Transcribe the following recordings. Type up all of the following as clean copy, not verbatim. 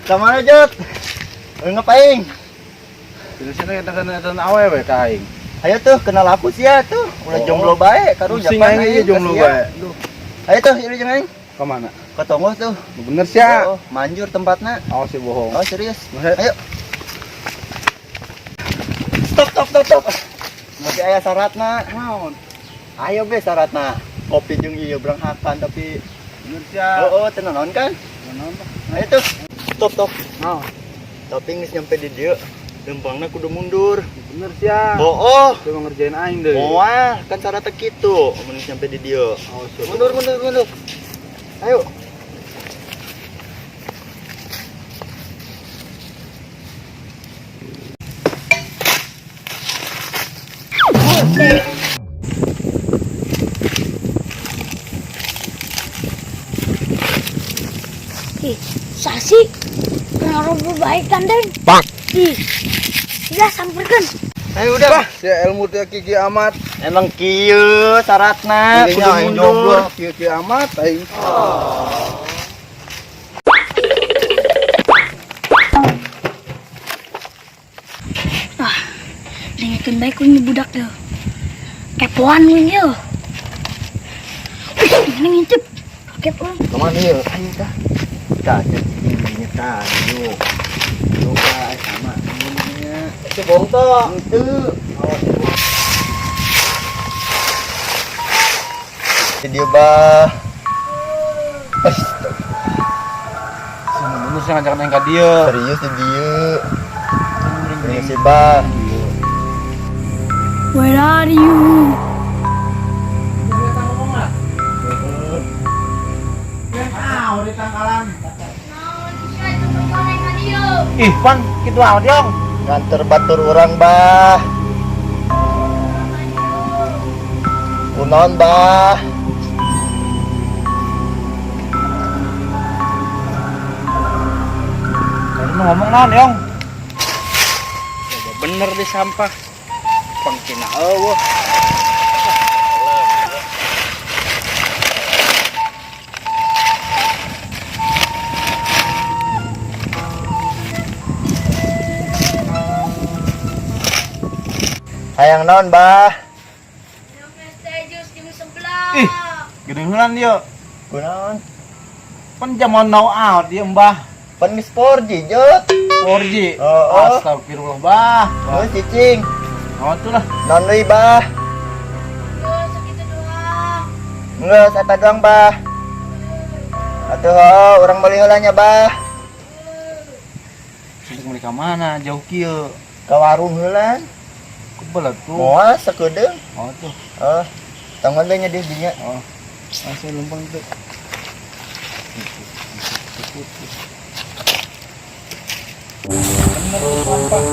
Kamana, Jot? Ngapain? Sini kita kena eta awewe ka aing. Ayo tuh, kenal aku sih ya tuh. Ulah Oh. jomblo bae, karunya Pusing aing ieu jomblo bae. Duh, Ayo tuh, ini jeung aing. ka mana? Ke tonggoh tuh. Bener sih ya. Oh, manjur tempatnya. Awas sih bohong. Oh, serius. Maksud- Ayo. Stop, stop, stop, stop. Masih aya syaratna. Naon? Ayo be syaratna. Kopi jeung ieu beranghakan tapi Bener sih ya. oh, oh teu naon kan? Naon? Ayo tuh. Stop, stop. Naon? Tapi geus nyampe di dieu, lempangna kudu mundur. Bener sih ya. Oh, oh. Coba ngerjain aing deh. Moal, kan syaratnya kitu mun geus nyampe di dieu. Awas sih. Mundur, mundur, mundur. Ayo. Ih, sasi kenapa baik kan, Den? Bang. Ih, ya samperkan. Ayo udah. Bah, si ilmu teh kiki amat. Emang kieu syaratna Kudu kudu aing jomblo mundur. kieu amat aing. Ah, dengekeun bae ku ini budak teh. Kepoan ku ini yeuh. Wih, ini ngintip. Kaget urang. Kemana yuk? Ayo dah. Tah, nya tah, yuk. Yuk, ah, sama. Nya. Si bohong tuh. Itu. Dia bah. Astaga. Bener sih ngajakan aing ka dieu. Serius di dia. Ini si bah. Where are you? Ah, di tangkalan. Ih, pan, kitu amat yong. Nganter batur urang bah. Kunaon bah. Tadi nu ngomong naon yong? Coba bener di sampah. Pangkina eueuh. Hayang naon bah. Ih, gede heula dia. Kunaon? Pan zaman now out dia mbah. Pan geus 4G, Jot. 4G. Oh, oh. Astagfirullah bah. Oh, cicing. Oh, tuh lah. Naon deui bah? Geus eta doang bah. Atuh oh, urang meuli heula nya bah. Untuk mereka mana? Jauh kieu. Ka warung heula. Kebelet tuh. Moal sakedeung. Oh tuh. Oh. Tangan we nya di dinya. Oh. Langsung lempang tuh. Bener tuh sampah.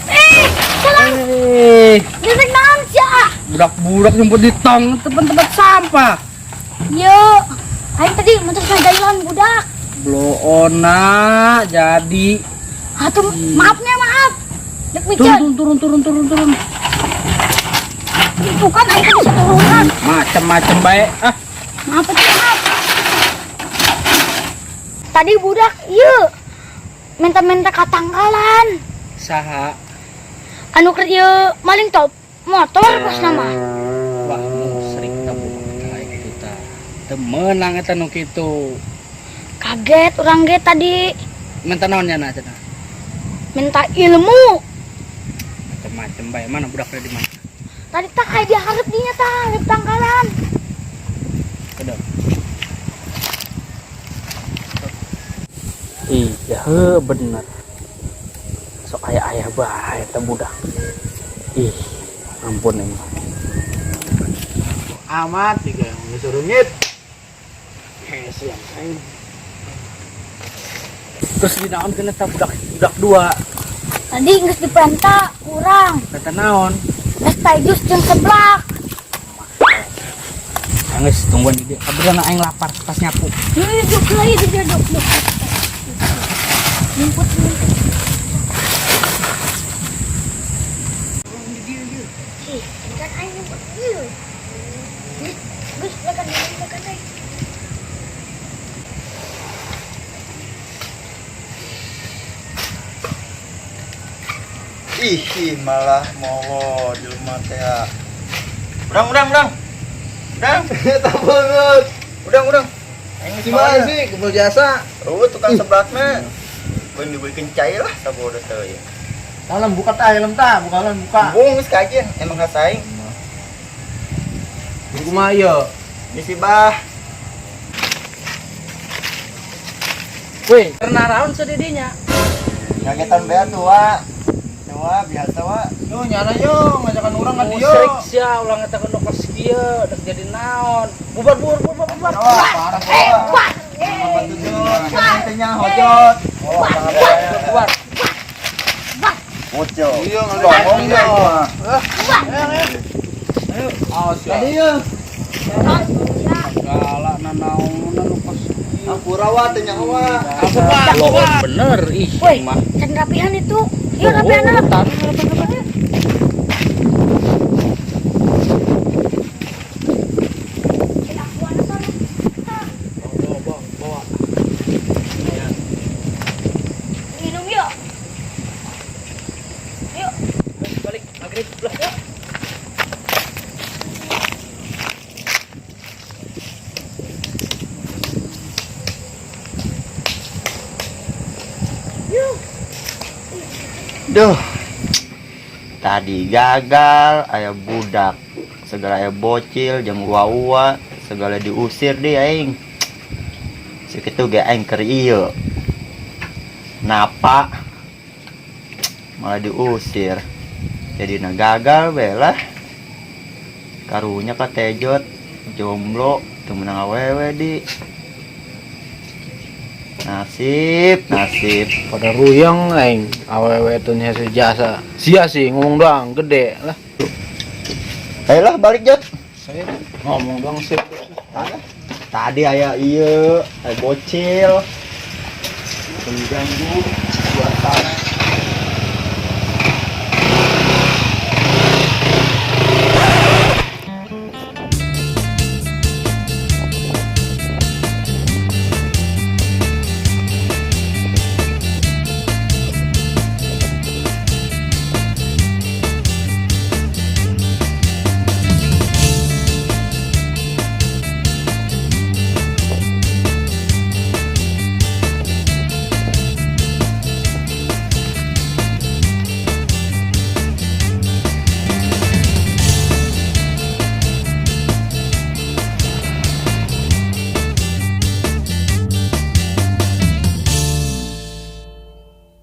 Eh, salah. Eh, Gesek naon sia? budak-budak nyumput di tong tempat-tempat sampah. Yo, aing tadi mentos ngajailan budak. Bloona jadi. Atuh, maafnya maaf. Dek miceun. Turun turun turun turun turun. Itu kan aing tadi bisa turunan. Macem-macem baik. Ah, Maaf atuh, maaf. Tadi budak ieu minta-minta ka tangkalan. Saha? Anu keur ieu maling top motor pas nama. Wah, musrik ta budak teh kitu tah. Teu meunang eta nu kitu. Kaget urang ge tadi. Minta naon nya na cenah? Minta ilmu. Macem-macem bae, mana budaknya di mana? Tadi tah kayak dia hareup dinya tah, hareup tangkalan. Kedap. Iya, heuh, bener. Sok aya-aya bae eta budak. Ih, ampun ini. Amat tiga yang disuruh ngit. Hese yang aing. Terus di naon kena tah budak budak dua. Tadi geus dipenta kurang. Kata naon? Es teh jus jeung seblak. Geus tungguan di dieu. Kabeneran aing lapar pas nyapu. Yuk, yuk, duk lagi di dia, duk, duk. Nyumput, nyumput. Ih, ini kan aing nyumput ieu. Geus, geus, lekan, lekan, lekan, lekan. Ih, ih, malah mau di rumah teh. Udang, udang, udang. Udang. Eta banget. Udang, udang. Aing Si mana sih kumpul jasa? Oh, tukang seblakna. Gua dibelikan cai lah sabodo teh ya. Dalam buka tah, helm tah, buka helm buka. Embung geus kajian, emang khas aing. Kumaha ieu? Ini si Bah. Weh, karena raun sedidinya. Kagetan bea tua. Tua biasa wa. Yo nyana yo ngajakan urang ka dieu. Musrik sia ulah ngetakeun nu kos kieu, dek jadi naon. Bubar bubar bubar bubar. Wah, parah wah. Apa tuh? Intinya hojot. Oh, Bubar. Mojo. Iya ngomong ya. Ayo, awas ya. Tadi ya. Galak nanaonan nu kos kieu. Ampura wa teh nyawa. Lohon bener ih Woi, mah. can rapihan itu. Yuk, rapihan lah. Hutan. Rapihan, rapihan. Bawa bawa bawa. Minum yuk. Yuk. Balik maghrib lah. Duh. Tadi gagal, aya budak, segala aya bocil, jeung uwa-uwa, segala diusir deh aing. Sakitu ge aing keur ieu. Napa malah diusir. Jadi na gagal we lah. Karunya ka tejot, jomblo, teu meunang awewe di. Nasib, nasib. Pada ruyang aing awewe teu hasil jasa. Sia sih ngomong doang gede lah. Ayolah balik jot. Saya ngomong doang sih. Tadi aya ieu, aya bocil. Mengganggu suasana.